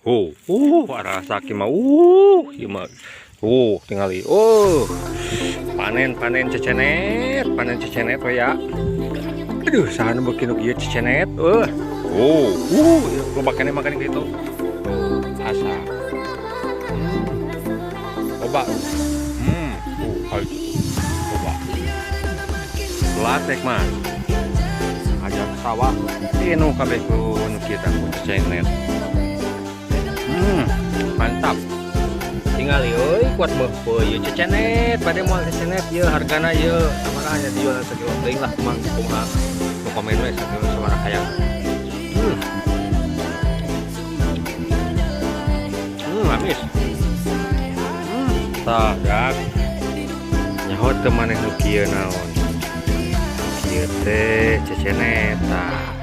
Oh, arasa mah ieu mah. Tingali. Oh. Panen panen cecenet, panen cecenet we ya. Aduh, saha nu beuki nu kieu cecenet? Oh, loba keneh makan gitu. Tuh, asa. Loba. Ayo loba. Latek mah. Ajak ke sawah. Ini kabeh ku nu kieu tah ku cecenet. Mantap. Tingali euy, kuat beuh ieu cecenet, bade moal cecenet ieu hargana ieu sabaraha nya dijual sakilo teuing lah, kumaha kumaha. Nu komen we sakilo sabaraha hayang. Amis. Tah, dak. Nyaho teu maneh nu kieu naon? Kieu teh cecenet tah.